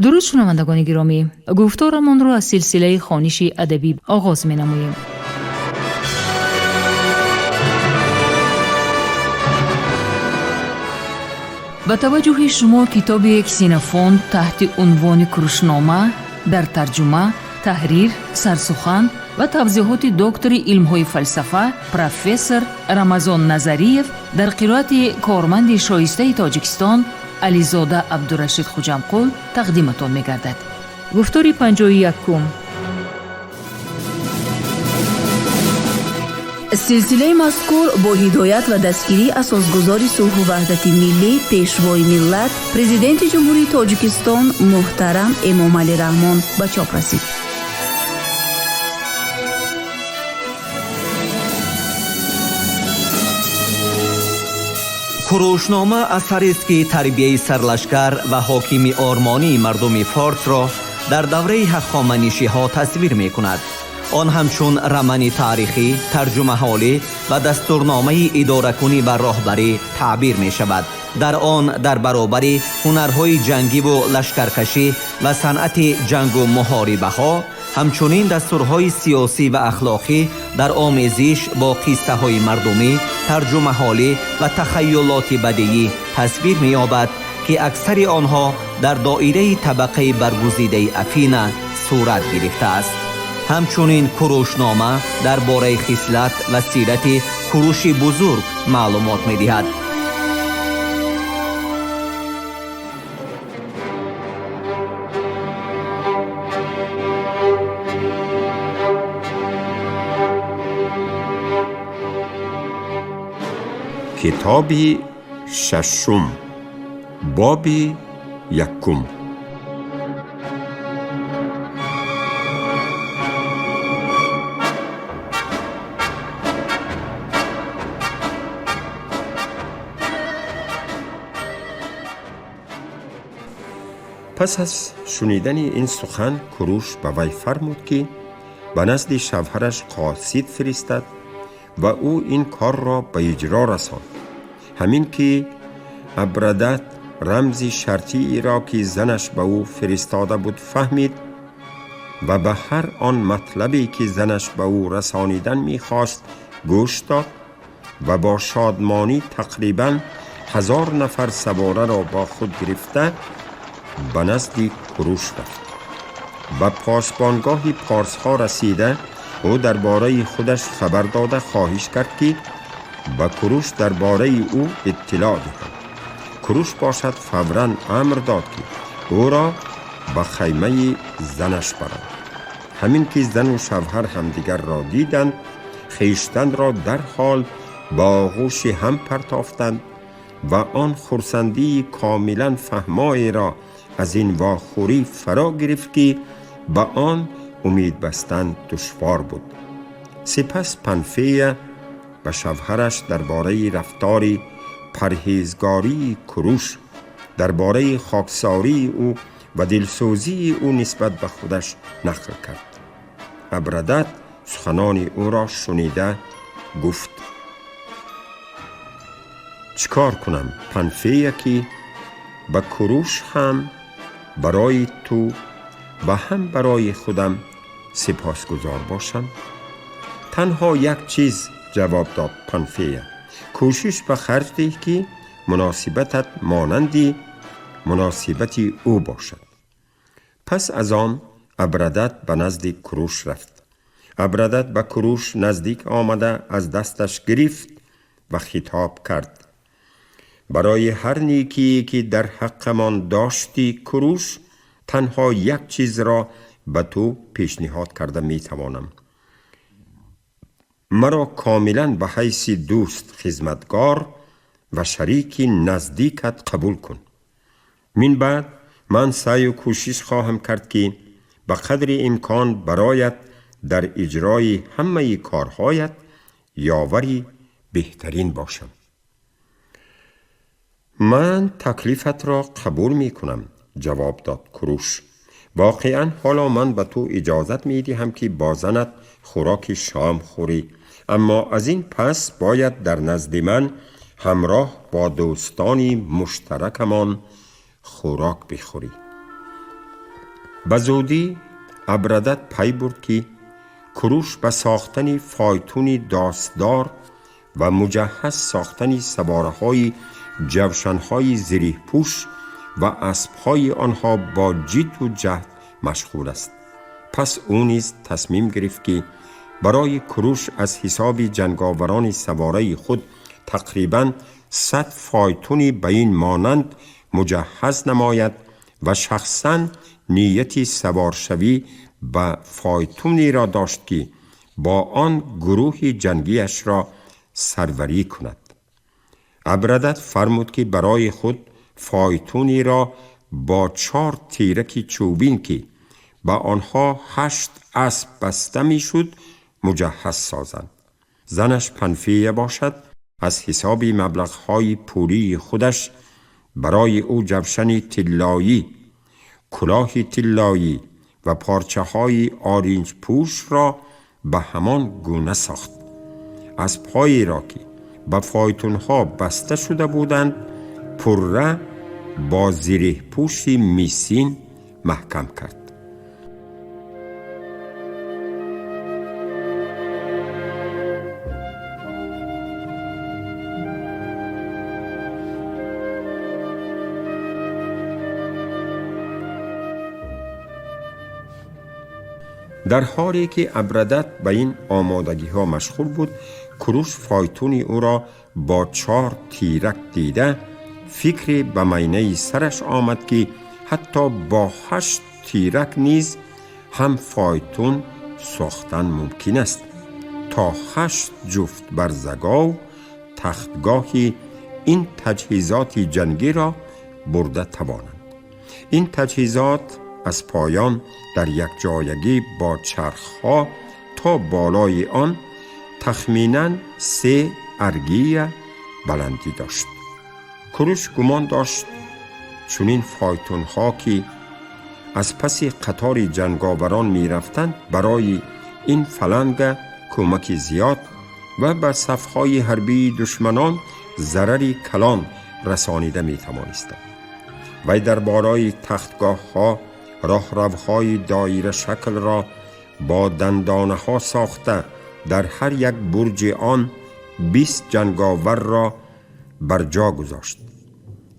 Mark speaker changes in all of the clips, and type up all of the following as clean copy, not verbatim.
Speaker 1: Дуруд, шунавандагони гиромӣ! Гуфторамонро аз силсилаи хониши адабӣ оғоз менамоем. Ба таваҷҷӯҳи шумо китоби Ксенофонт таҳти унвони Курушнома дар тарҷума, таҳрир, сарсухан ва тавзеҳоти доктори илмҳои фалсафа, профессор Рамазон Назариев дар қироати корманди шоистаи Тоҷикистон Ализода Абдурашид Хуҷамқул тақдиматон мегардад. Гуфтори 51-ум.
Speaker 2: Силсилаи мазкур бо ҳидоят ва дастгирии асосгузори сулҳу ваҳдати миллӣ, пешвои миллат, Президенти Ҷумҳурии Тоҷикистон муҳтарам Эмомалӣ Раҳмон ба чоп расид.
Speaker 3: Курушнома асарест, ки тарбияи сарлашкар ва ҳокими ормонии мардуми форсро дар давраи ҳахоманишиҳо тасвир мекунад. Он ҳамчун рамани таърихӣ, тарҷумаҳолӣ ва дастурномаи идоракунӣ ва роҳбарӣ таъбир мешавад. Дар он дар баробари ҳунарҳои ҷангиву лашкаркашӣ ва санъати ҷангу муҳорибаҳо, ҳамчунин дастурҳои сиёсӣ ва ахлоқӣ дар омезиш бо қиссаҳои мардумӣ, тарҷумаҳолӣ ва тахайюлоти бадиӣ тасвир меёбад, ки аксари онҳо дар доираи табақаи баргузидаи Афина сурат гирифтааст. Ҳамчунин Курушнома дар бораи хислат ва сирати Куруши Бузург маълумот медиҳад.
Speaker 4: Китоби шашум, боби якум. Пас аз шунидани ин сухан Куруш ба вай фармуд, ки ба назди шавҳараш қосид фиристад ва ӯ ин корро ба иҷро расонд. Ҳамин ки Абрадат рамзи шартиеро, ки занаш ба ӯ фиристода буд, фаҳмид ва ба ҳар он матлабе, ки занаш ба ӯ расонидан мехост, гӯш дод ва бо шодмонӣ тақрибан 1000 нафар савораро бо худ гирифта ба назди Куруш рафт. Ба посбонгоҳи порсҳо расида, ӯ дар бораи худаш хабар дода, хоҳиш кард, ки ба Куруш дар бораи ӯ иттилоъ диҳанд. Куруш бошад, фавран амр дод, ки ӯро ба хаймаи занаш баранд. Ҳамин ки зану шавҳар ҳамдигарро диданд, хештанро дарҳол ба оғӯши ҳам партофтанд ва он хурсандии комилан фаҳмоеро аз ин вохӯрӣ фаро гирифт, ки ба он умед бастан душвор буд. Сипас Панфея ба шавҳараш дар бораи рафтори парҳезгории Куруш, дар бораи хоксории ӯ ва дилсӯзии ӯ нисбат ба худаш нақл кард. Абрадат суханони ӯро шунида гуфт: «Чӣ кор кунам, Панфея, ки ба Куруш ҳам барои ту ва ҳам барои худам сипосгузор бошам?» «Танҳо як чиз», ҷавоб дод Панфея, «кӯшиш ба харҷ деҳ, ки муносибатат монанди муносибати ӯ бошад». Пас аз он Абрадат ба назди Куруш рафт. Абрадат ба Куруш наздик омада, аз дасташ гирифт ва хитоб кард: «Барои ҳар некие, ки дар ҳаққамон доштӣ, Куруш, танҳо як чизро ба ту пешниҳод карда метавонам: маро комилан ба ҳайси дӯст, хизматгор ва шарики наздикат қабул кун. Мин баъд ман саъю кӯшиш хоҳам кард, ки ба қадри имкон бароят дар иҷрои ҳамаи корҳоят ёвари беҳтарин бошам». «Ман таклифатро қабул мекунам», ҷавоб дод Куруш. «Воқеан, ҳоло ман ба ту иҷозат медиҳам, ки бо занат хӯроки шом хӯрӣ, аммо аз ин пас бояд дар назди ман ҳамроҳ бо дӯстони муштаракамон хӯрок бихӯрӣ». Ба зудӣ Абрадат пай бурд, ки Куруш ба сохтани фойтуни дастдор ва муҷаҳҳаз сохтани савораҳои ҷавшанҳои зиреҳпӯш ва аспҳои онҳо бо ҷидду ҷаҳд машғул аст. Пас ӯ низ тасмим гирифт, ки барои Куруш аз ҳисоби ҷанговарони савораи худ тақрибан 100 фойтуни ба ин монанд муҷаҳҳаз намояд ва шахсан нияти саворшавӣ ба фойтунеро дошт, ки бо он гурӯҳи ҷангиашро сарварӣ кунад. Абрадат фармуд, ки барои худ фойтунеро бо 4 тираки чӯбин, ки ба онҳо 8 асп баста мешуд, муҷаҳҳаз созанд. Занаш Панфия бошад, аз ҳисоби маблағҳои пулии худаш барои ӯ ҷавшани тиллоӣ, кулоҳи тиллоӣ ва парчаҳои оринҷпӯшро ба ҳамон гуна сохт. Аспҳоеро, ки ба фойтунҳо баста шуда буданд, пурра бо зиреҳпӯши мисин маҳкам кард. Дар ҳоле ки Абрадат ба ин омодагиҳо машғул буд, Куруш фойтуни ӯро бо 4 тирак дида, фикре ба майнаи сараш омад, ки ҳатто бо 8 тирак низ ҳам фойтун сохтан мумкин аст, то 8 ҷуфт барзагов тахтгоҳи ин таҷҳизоти ҷангиро бурда тавонанд. Ин таҷҳизот аз поён дар якҷоягӣ бо чархҳо то болои он тахминан 3 аргия баландӣ дошт. Куруш гумон дошт, чунин фойтунҳо, ки аз паси қатори ҷанговарон мерафтанд, барои ин фаланга кӯмаки зиёд ва ба сафҳои ҳарбии душманон зарари калон расонида метавонистанд. Вай дар болои тахтгоҳҳо роҳравҳои доирашаклро бо дандонаҳо сохта, дар ҳар як бурҷи он 20 ҷанговарро бар ҷо гузошт.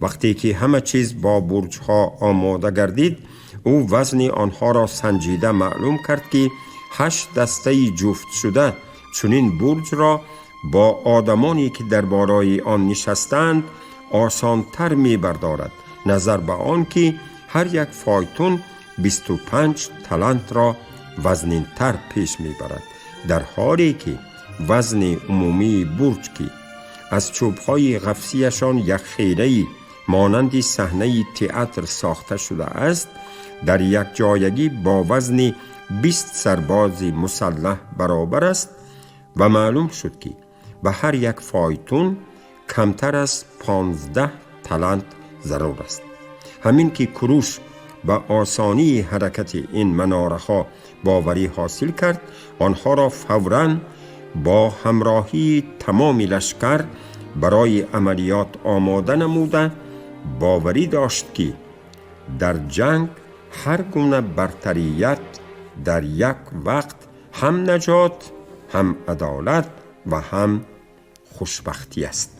Speaker 4: Вақте ки ҳама чиз бо бурҷҳо омода гардид, ӯ вазни онҳоро санҷида маълум кард, ки 8 дастаи ҷуфтшуда чунин бурҷро бо одамоне, ки дар болои он нишастаанд, осонтар мебардорад, назар ба он ки ҳар як фойтун 25 талантро вазнинтар пеш мебарад, дар ҳоле ки вазни умумии бурҷ, ки аз чӯбҳои ғафсияшон якхелаи монанди саҳнаи театр сохта шудааст, дар якҷоягӣ бо вазни 20 сарбози мусаллаҳ баробар аст. Ва маълум шуд, ки ба ҳар як фойтун камтар аз 15 талант зарур аст. Ҳамин ки Куруш ба осонии ҳаракати ин манораҳо боварӣ ҳосил кард, онҳоро фавран бо ҳамроҳии тамоми лашкар барои амалиёт омода намуда, боварӣ дошт, ки дар ҷанг ҳар гуна бартарият дар як вақт ҳам наҷот, ҳам адолат ва ҳам хушбахтӣ аст.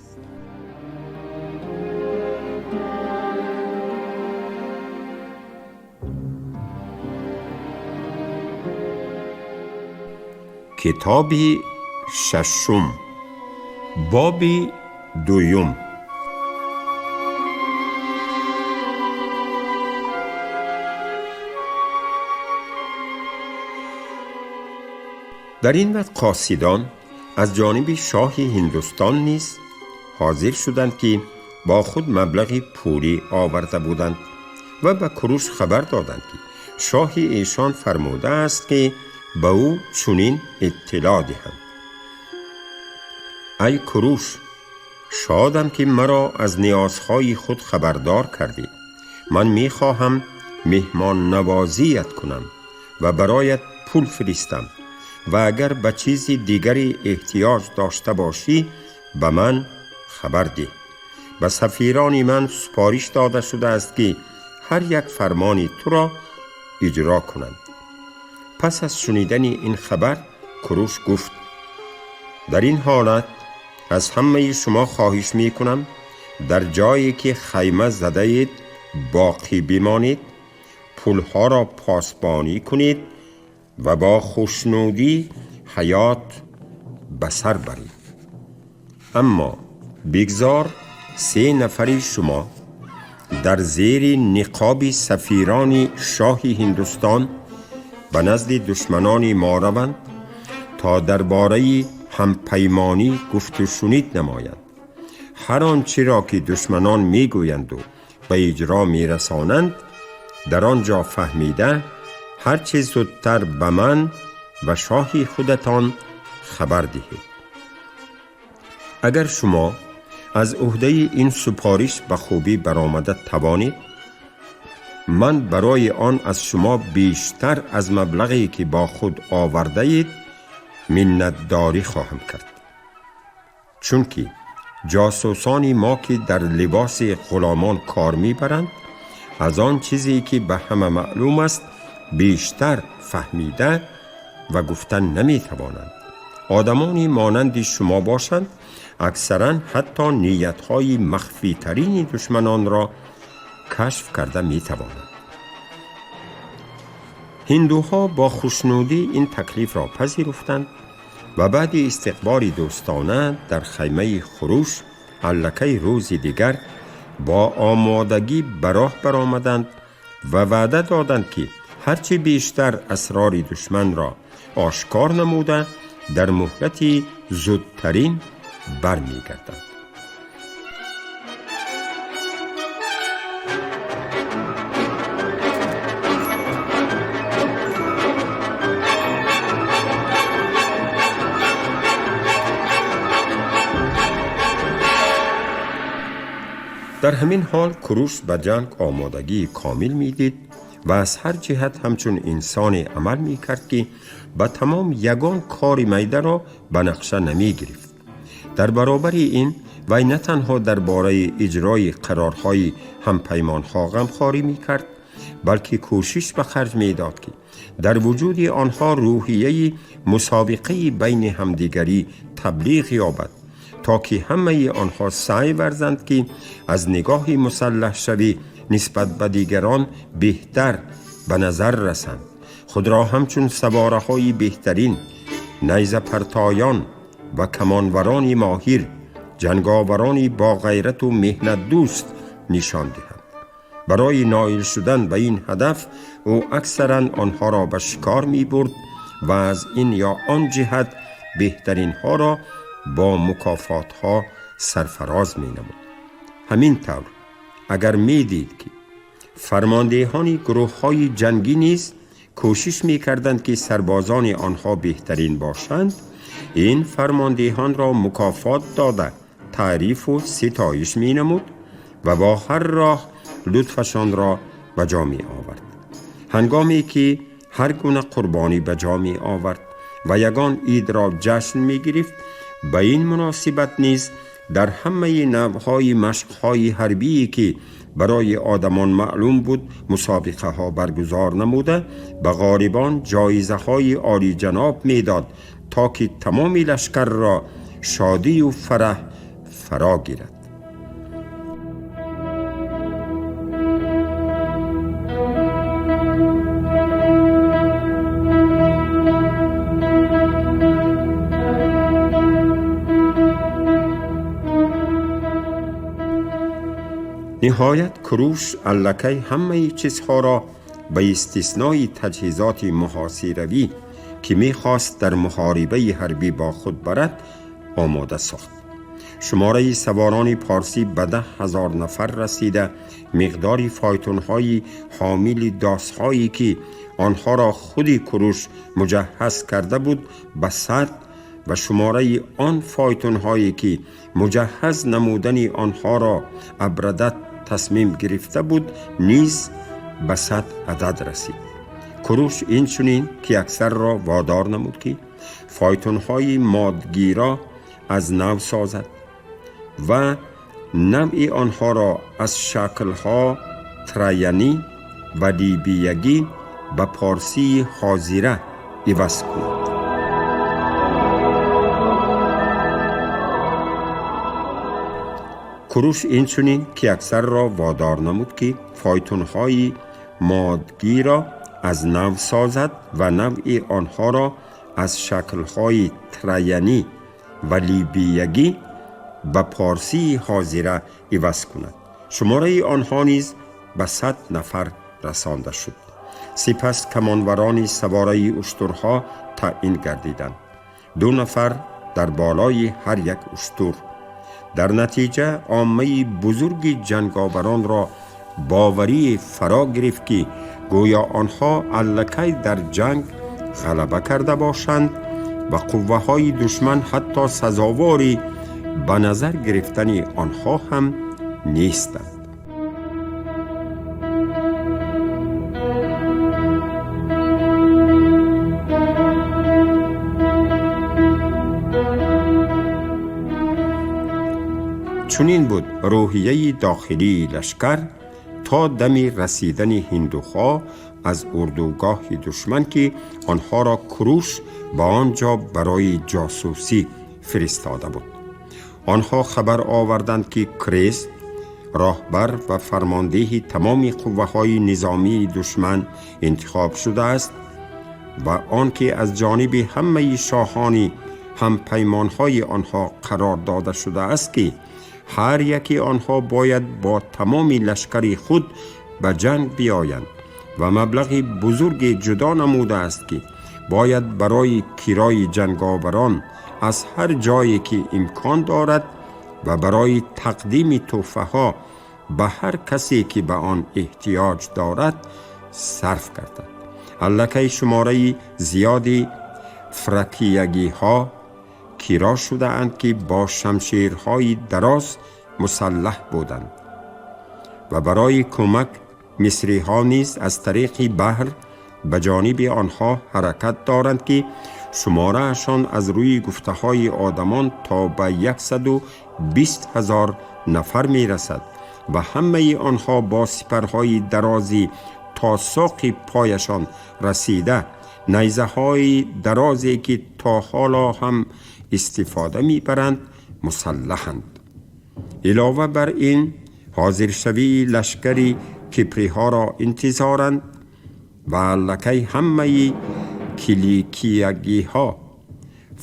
Speaker 4: Китоби шашум, боби дуюм. Дар ин вақт қосидон аз ҷониби шоҳи ҳиндустон низ ҳозир шуданд, ки бо худ маблағи пулӣ оварда буданд ва ба Куруш хабар доданд, ки шоҳи эшон фармудааст, ки ба ӯ чунин иттилоъ диҳанд: ай Куруш, шодам, ки маро аз ниёзҳои худ хабардор кардӣ. Ман мехоҳам меҳмоннавозият кунам ва бароят пул фиристам ва агар ба чизи дигаре эҳтиёҷ дошта бошӣ, ба ман хабар деҳ. Ба сафирони ман супориш дода шудааст, ки ҳар як фармони туро иҷро кунанд. Пас аз шунидани ин хабар Куруш гуфт: дар ин ҳолат аз ҳамаи шумо хоҳиш мекунам дар ҷое ки хайма задаед боқӣ бимонед, пулҳоро посбонӣ кунед ва бо хушнудӣ ҳаёт ба сар баред. Аммо бигзор 3 нафари шумо дар зери ниқоби сафирони шоҳи Ҳиндустон ба назди душманони мо раванд то дар бораи ҳампаймонӣ гуфту шунид намоянд. Ҳар он чиро ки душманон мегӯянду ба иҷро мерасонанд, дар он ҷо фаҳмида ҳар чӣ зудтар ба ман ва шоҳи худатон хабар диҳед. Агар шумо аз уҳдаи ин супориш ба хубӣ баромада тавонед, ман барои он аз шумо бештар аз маблағе ки бо худ овардаед миннатдорӣ хоҳам кард. Чунки ҷосусони мо ки дар либоси ғуломон кор мебаранд, аз он чизе ки ба ҳама маълум аст бештар фаҳмида ва гуфта наметавонанд. Одамони монанди шумо бошанд, аксаран ҳатто ниятҳои махфитарини душманонро кашф карда метавонанд. Ҳиндуҳо бо хушнудӣ ин таклифро пазируфтанд ва баъди истиқболи дӯстона дар хаймаи Хуруш аллакай рӯзи дигар бо омодагӣ ба роҳ баромаданд ва ваъда доданд ки ҳарчи бештар асрори душманро ошкор намуда дар муҳлати зудтарин бармегарданд. Дар ҳамин ҳол Куруш ба ҷанг омодагии комил медид ва аз ҳар ҷиҳат ҳамчун инсоне амал мекард ки ба тамом ягон кори майдаро ба нақша намегирифт. Дар баробари ин вай на танҳо дар бораи иҷрои қарорҳои ҳампаймонҳо ғамхорӣ мекард, балки кӯшиш ба харҷ медод ки дар вуҷуди онҳо рӯҳияи мусобиқаи байни ҳамдигарӣ таблиғ ёбад, то ки ҳамаи онҳо саъй варзанд ки аз нигоҳи мусаллаҳшавӣ нисбат ба дигарон беҳтар ба назар расанд, худро ҳамчун савораҳои беҳтарин, найзапартоён ва камонварони моҳир, ҷанговарони бо ғайрату меҳнатдӯст нишон диҳанд. Барои ноил шудан ба ин ҳадаф ӯ аксаран онҳоро ба шикор мебурд ва аз ин ё он ҷиҳат беҳтаринҳоро бо мукофотҳо сарфароз менамуд. Ҳамин тавр агар медид ки фармондеҳони гурӯҳҳои ҷангӣ низ кӯшиш мекарданд ки сарбозони онҳо беҳтарин бошанд, ин фармондеҳонро мукофот дода таърифу ситоиш менамуд ва бо ҳар роҳ лутфашонро ба ҷо меовард. Ҳангоме ки ҳар гуна қурбонӣ ба ҷо меовард ва ягон идро ҷашн мегирифт, ба ин муносибат низ дар ҳамаи навъҳои машқҳои ҳарбие ки барои одамон маълум буд мусобиқаҳо баргузор намуда ба ғолибон ҷоизаҳои олиҷаноб медод то ки тамоми лашкарро шодию фараҳ фаро гирад. Ниҳоят Куруш аллакай ҳамаи чизҳоро ба истиснои таҷҳизоти муҳосиравӣ ки мехост дар муҳорибаи ҳарбӣ бо худ барад омода сохт. Шумораи саворони парсӣ ба 10 000 нафар расида, миқдори фойтунҳои ҳомили досҳое ки онҳоро худи Куруш муҷаҳҳаз карда буд ба 100 ва шумораи он фойтунҳое ки муҷаҳҳаз намудани онҳоро Абрадат тасмим гирифта буд низ ба 100 адад расид. Куруш инчунин ки аксарро водор намуд ки фойтунҳои модгиро аз нав созад ва навъи онҳоро аз шаклҳо траянӣ ва либиягӣ ба порсии ҳозира иваз кунад. Куруш инчунин Кияксарро водор намуд, ки фойтунҳои модгиро аз нав созад ва навъи онҳоро аз шаклҳои траянӣ ва либиягӣ ба порсии ҳозира иваз кунад. Шумораи онҳо низ ба 100 нафар расонда шуд. Сипас камонварони савораи уштурҳо таъин гардиданд, 2 нафар дар болои ҳар як уштур. Дар натиҷа оммаи бузурги ҷанговаронро боварӣ фаро гирифт, ки гӯё онҳо аллакай дар ҷанг ғалаба карда бошанд ва қувваҳои душман ҳатто сазовори ба назар гирифтани онҳо ҳам нестанд. Чунин буд рӯҳияи дохилии лашкар то дами расидани ҳиндуҳо аз урдугоҳи душман, ки онҳоро Куруш ба он ҷо барои ҷосусӣ фиристода буд. Онҳо хабар оварданд, ки Крез, роҳбар ва фармондеҳи тамоми қувваҳои низомии душман, интихоб шудааст ва он ки аз ҷониби ҳамаи шоҳони ҳампаймонҳои онҳо қарор дода шудааст, ки ҳар яки онҳо бояд бо тамоми лашкари худ ба ҷанг биёянд ва маблағи бузурге ҷудо намудааст, ки бояд барои кирои ҷанговарон аз ҳар ҷое ки имкон дорад ва барои тақдими тӯҳфаҳо ба ҳар касе ки ба он эҳтиёҷ дорад сарф гардад. Аллакай шумораи зиёди фракиягиҳо киро шудаанд, ки бо шамшерҳои дароз мусаллаҳ буданд ва барои кӯмак мисриҳо низ аз тариқи баҳр ба ҷониби онҳо ҳаракат доранд, ки шумораашон аз рӯи гуфтаҳои одамон то ба 120 000 нафар мерасад ва ҳамаи онҳо бо сипарҳои дарози то соқи пояшон расида, найзаҳои дарозе ки то ҳоло ҳам истифода мебаранд, мусаллаҳанд. Илова бар ин, ҳозиршавии лашкари киприҳоро интизоранд ва аллакай ҳамаи киликиягиҳо,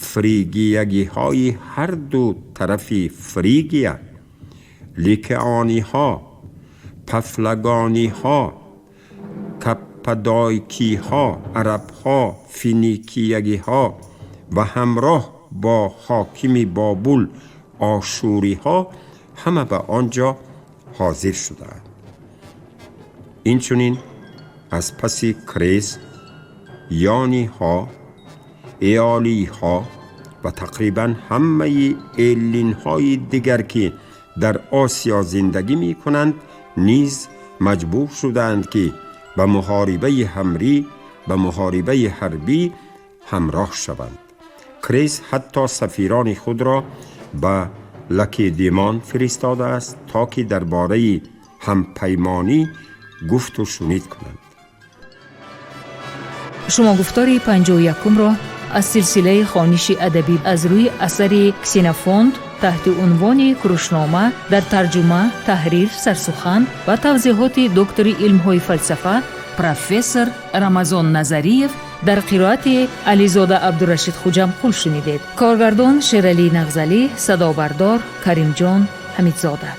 Speaker 4: фригиягиҳои ҳар ду тарафи Фригия, ликеониҳо, пафлагониҳо, каппадойкиҳо, арабҳо, финикиягиҳо ва ҳамроҳ бо ҳокими Бобул ошӯриҳо ҳама ба он ҷо ҳозир шудаанд. Инчунин аз паси Крез ёниҳо, эолиҳо ва тақрибан ҳамаи эллинҳои дигар, ки дар Осиё зиндагӣ мекунанд, низ маҷбур шудаанд, ки ба муҳорибаи ҳамрӣ ба муҳорибаи ҳарбӣ ҳамроҳ шаванд. Крез ҳатто сафирони худро ба Лакедемон фиристодааст, то ки дар бораи ҳампаймонӣ гуфту шунид кунанд.
Speaker 1: Шумо гуфтори 51-ро аз силсилаи хониши адабӣ аз рӯи асари Ксенофонт таҳти унвони Курушнома дар тарҷума, таҳрир, сарсухан ва тавзеҳоти доктори илмҳои фалсафа профессор Рамазон Назариев дар қироати Ализода Абдурашид Хуҷамқул шунидед. Коргардон Шералӣ Нағзалӣ, садобардор Каримҷон Ҳамидзода.